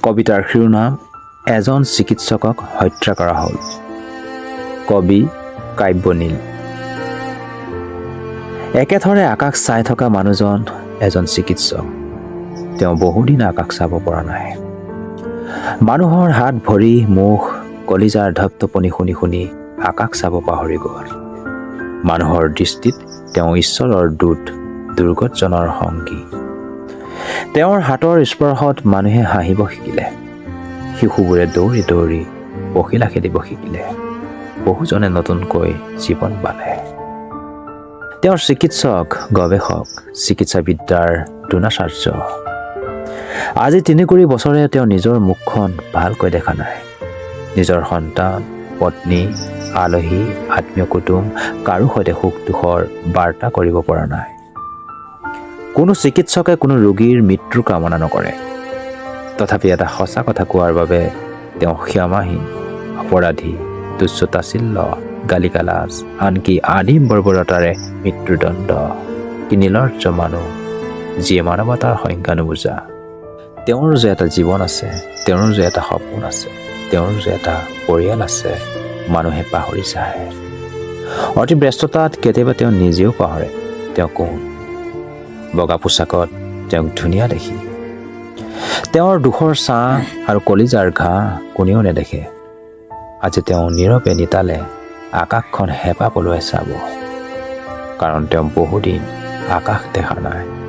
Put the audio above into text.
কবিতাৰ শিৰোনাম এজন চিকিৎসকক হত্যা কৰা হ'ল। কবি কাব্যনীল। একেথৰে আকাশ চাই থকা মানুহজন এজন চিকিৎসক। তেওঁ বহুদিন আকাশ চাব পৰা নাই। মানুহৰ হাত, ভৰি, মুখ, কলিজাৰ ধপধপনি শুনি শুনি আকাশ চাব পাহৰি গ'ল। মানুহৰ দৃষ্টিত তেওঁ ঈশ্বৰৰ দূত, দুৰ্গতজনৰ সংগী। তেওঁৰ হাতৰ স্পৰ্শত মানুহে হাঁহিব শিকিলে। শিশুবোৰে দৌৰি দৌৰি পখিলা খেদিব শিকিলে। বহুজনে নতুনকৈ জীৱন পালে। তেওঁৰ চিকিৎসক, গৱেষক, চিকিৎসাবিদ্যাৰ দ্ৰোণাচাৰ্য। আজি 33 বছৰে তেওঁ নিজৰ মুখখন ভালকৈ দেখা নাই। নিজৰ সন্তান, পত্নী, আলহী, আত্মীয় কুটুম কাৰো সৈতে সুখ দুখৰ বাৰ্তা কৰিব পৰা নাই। কোনো চিকিৎসকে কোনো ৰোগীৰ মৃত্যু কামনা নকৰে। তথাপি এটা সঁচা কথা কোৱাৰ বাবে তেওঁ ক্ষমাহীন, অপৰাধী, তুচ্ছ তাচ্ছিল্য, গালি গালাজ, আনকি আদিম বৰ্বৰতাৰে মৃত্যুদণ্ড। কি নিৰ্লজ্জ মানুহ, যিয়ে মানৱতাৰ সংজ্ঞা নুবুজা। তেওঁৰ যে এটা জীৱন আছে, তেওঁৰ যে এটা সপোন আছে, তেওঁৰ যে এটা পৰিয়াল আছে, মানুহে পাহৰি যায়। অতি ব্যস্ততাত কেতিয়াবা তেওঁ নিজেও পাহৰে তেওঁ কোন। বগা পোছাকত তেওঁক ধুনীয়া দেখি। তেওঁৰ দুখৰ ছাঁ আৰু কলিজাৰ ঘাঁ কোনেও নেদেখে। আজি তেওঁ নীৰৱে নিতালে আকাশখন হেঁপাহ পলুৱাই চাব, কাৰণ তেওঁ বহুদিন আকাশ দেখা নাই।